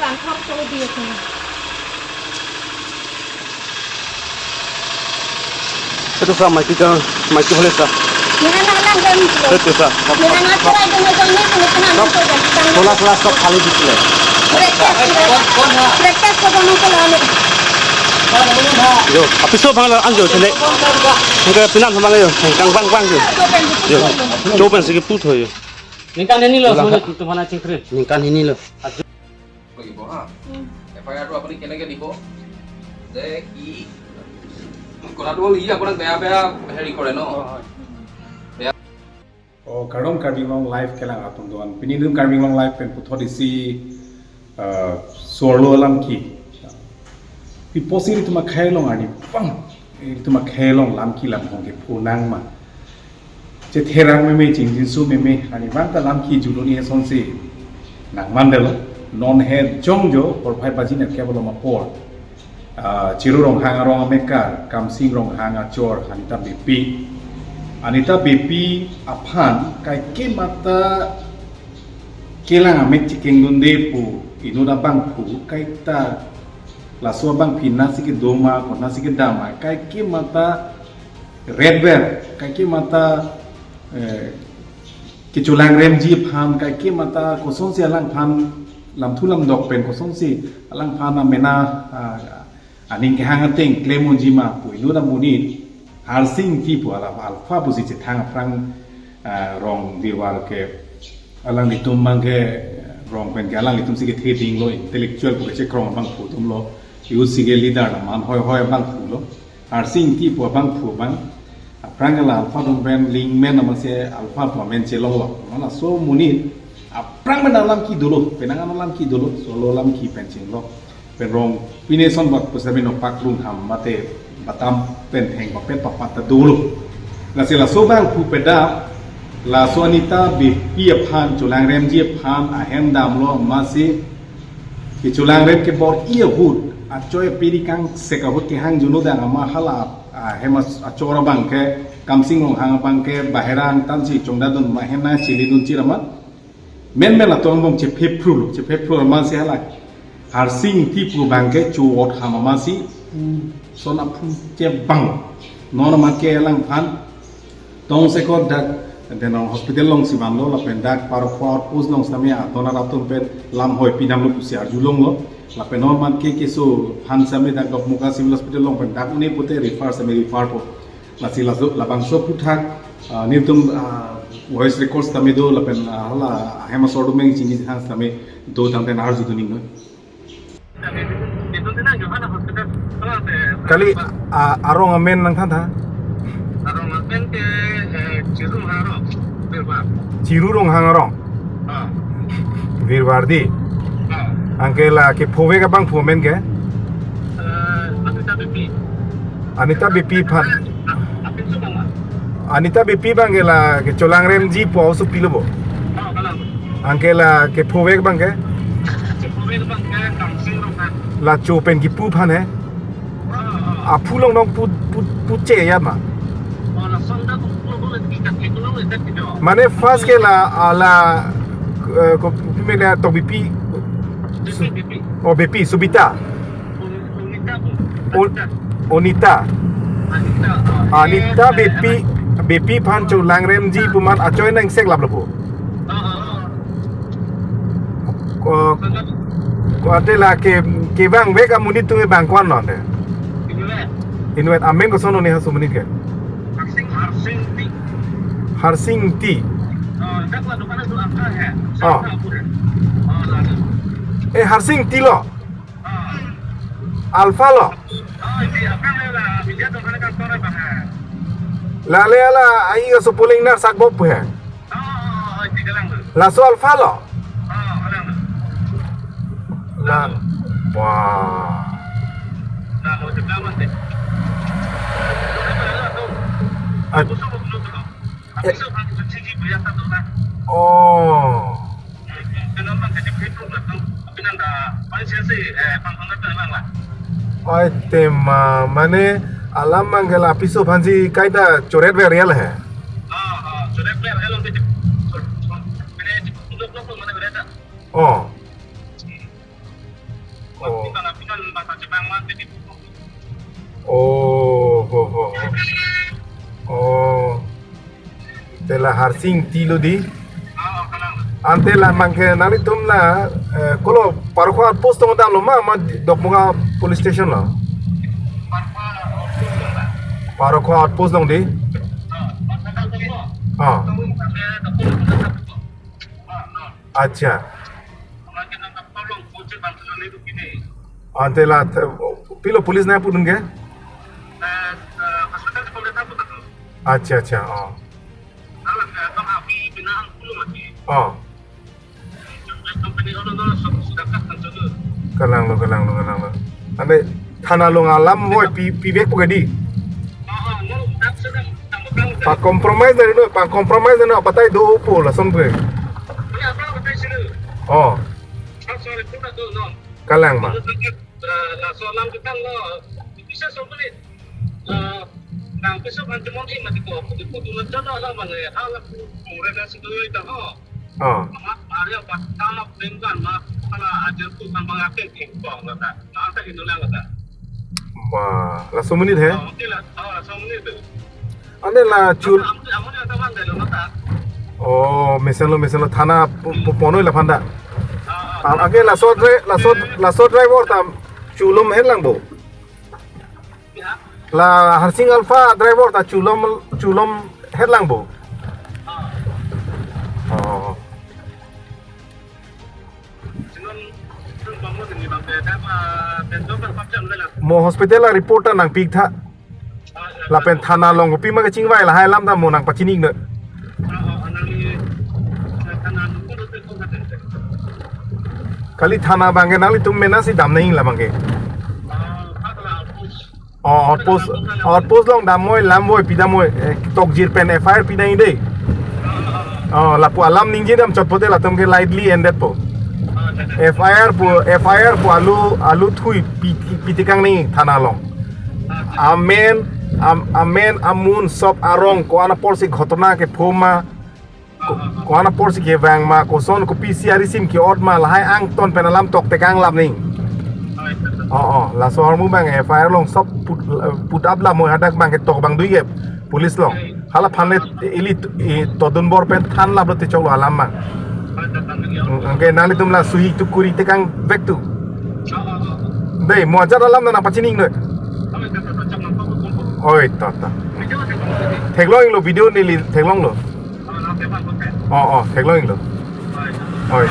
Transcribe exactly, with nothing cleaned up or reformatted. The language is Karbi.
Tangkhar chodi isi. Itu sa, maiki ka, maiki hole sa. Nina na lang dan. Itu sa. Nina na try dengan jong ni, kena kena Sab, itu dan. Sola sola sab khali di sini. Breakfast, breakfast ko dono ko lalo. Yo, apiso bang la anjo sini. Ningkan pinan bang yo, kang bang bang yo. Yo, coba sigi put ho yo. Ningkan hini lo, Ulang sumuni ha. Tumhana chingkri. Ningkan hini lo. লাগিব হা। F I আৰটো আপুনি কেনেকে দিব যে ই কথাটো হ'ল ই আপোনাক বেয়া বেয়া হেৰি কৰে ন? বেয়া Oh, kardom Karbi Anglong Live kelang atum doan. Pini dun Karbi Anglong Live pen puthot isi, uh, sorlo alam ki. Pi posi ilitum akhei along arni bang. Ilitum akhei along lam ki lam hong ke phunang ma. Chetherang meme, chingjinso meme, ani bang ta lam ki juluni asonsi nangmandelo, non he jongjo, porphai baji na kebolo mapor. Ah, Chiru Ronghang arong amekar, Kamsing Ronghang achor, Anita Beypi. Anita Beypi aphan, kaike mata kelang amek chikengdunde pu, inut abangphu, kaita laso abangpi nasi kedoma, ko nasi kedama, kaike mata redver, kaike mata, eh, kecholangremji aphan, kaike mata kosonsi alangphan lamthu lamdok pen kosonsi alangphan amena, ah, aning kehang ateng klem unji ma pu inut amonit Harsing Ingti pu alam alpha pusi chethang aphrang, ah, rong Birwar ke alanglitum abang ke rong pen ke alanglitum si kethe dinglo intellectual pu kechekrong abangphu atumlo, youth si ke leader na man hoi hoi abangphulo. Harsing Ingti pu abangphu abang. Aphrang ke la alpha atum pen lingmen amatsi alpha pu amen chelonglo. Mana so monit aphrang pen alam ki dolo, penang alam ki dolo, solo alam ki pen chinglo. Pen rong pine son bak pusabino paklung ham mate batam pen theng papet papat ta dolo. Lasi laso abangphu pedap, laso Anita Beypi aphan, cholangremji aphan ahem damlo amatsi kecholangrem kebor-i ahut, achoi apiri kangsek ahut kehang junodang ama hala, ah, hem achor abang ke, Kamsing Ronghang abang ke, bahera angtan si chongdadun ma hem nangchilidun chirama. Men men atum angbong chephephrulo, chephephru amatsi hala Harsing Ingti pu abang ke chuot ham amatsi, hmm, son aphu chebang. Non amat ke alangphan tongsekot dak, den hospital alongsi vanlo, lapen dak Parokhowa outpost along sitame adon arat atum pen lam hoi pidamlo pusi arjulonglo, lapen non amat ke keso aphan sitame dak Dokmoka Civil Hospital along pen dak une pute refer sitame refer po. Lasi laso labangso aphuthak, ah, nelitum, ah, voice records tame do lapen, ah, hala ahem asor atum pen chingki thang tame do tangte arjudun ingno. Kali, ah, arong amen nangthan tha? Arong amen ke, eh, Chiru Ronghang arong. Birwar. Chiru Ronghang arong. Ah. Birwar di. Ah. Anke la kephovek abangphu amen ke? Eh, Anita Beypi. Anita Beypi aphan. Ah, apin su bang ma? Anita Beypi abang ke la kecholangremji pu aso pilo bo? Ah, kalang. Anke la kephovek abang ke? Kephovek abang ke Kamsing Ronghang. La cho pen kipu aphan he? Ah, ah. Aphu along nong pu, pu, pu che ya ma? Ah, la son dak pu pu le kita itu lo le dak itu. Mane first ke la, ah, la, eh, ko pi me la Tok Beypi. Beypi, Beypi. Oh, Beypi, Subita. Unita pu. Un-, Unita. Anita, ah, Anita eh, Beypi, eh, Beypi aphan cholangremji pu amat achoi nangseklaplo pu. Ah, ah, ah. Ko, ko ante la ke, kevangvek amonit atum ke bang ko-an lo ante? Inutvet. Inutvet, amen koson lo ne ha aso amonit ke? Harsing, Harsing Ingti. Harsing Ingti. Ah, dak la dukan itu angka ya. Oh. Saya tak apa deh. Ah, lalu. Eh, Harsing Ingti lo? Alpha lo. Lale ala ai aso polling nar sakbop he. Laso Alpha lo. La. Wah. At-, eh, oh. Oi tema, mane alam abang ke la piso aphansi kaita choret ver real he. Oh. Harsing Ingti lo di. Ante la mangke nanglitum la, eh, kolo Parokhowa outpost tong damlo ma, ma Dokmoka police station lo? Parokhowa outpost tong di. Ah. Acha. Ante la, eh, pilo police nangpudun ke? Acha, acha, oh. Oh. Kalanglo, kalanglo, kalanglo. Ante thana along alam voi pi, pivek pu ke di. Pa compromise dari no, pa compromise dari no, patai do po lason pu. Oh. Kalang ma. Laso alam kita lo, bisa so menit. Nang besok kan cuma ini mati ko, itu kudu nonton lah mana ya, hal aku murah dan sedunia itu ho. Ah. Mak Maria pas sama dengan mak, kalau ajar tu sama ngapain tingkong kata, nanti itu lah kata. Wah, laso menit he? Oh, oke lah, oh, laso menit tu. Ante la chul. Amun, amun yang teman dari mana? Oh, mesenlo, mesenlo, thana pu-, pu-, ponoi laphan ta. Ah, ah, ah. Anke laso dri-, laso, laso driver ta chulom het lang bo. Ya. La Harsing Alpha driver ta chulom, chulom het lang bo. Ah. Oh. Mo hospital a report ta nangpik tha. Lapen thana along kopi ma kachingvai lahai alam ta mo nangpachini iknon. Kali thana abang ke nanglitum mena si dam nangji la abang ke. Oh, outpost, outpost along dam noi, alam voi pi dam noi, eh, tokjir pen F I R pi nangji dei. Oh, lapu alam ningje damchot pote latum ke lightly endetpo. F I R pu, F I R pu alu, alu thui pi, pi, pitekang nangji thana along. Amen, am-, amen, amun, sop arong, ko-an apor si ghotona kepho ma, ko-, ko-an apor si kevang ma, koson kopisi arisim ke-ot ma, lahai angton pen alam toktekang lap nangji. Oh, oh, laso ahormu abang F I R along sop put, put up la mo hadak abang ketok abang dui ke police along. Hala aphan le ili, i, todun bor pen than laplo te choklo alam abang. Anke nanglitum la suhi tu kuri tekang vek tu. Dei, mo ajat alam nangpachini iknon. Oi, ta, ta. Theklong iklo video neli theklonglo. Oh, oh, theklong iklo. Oi.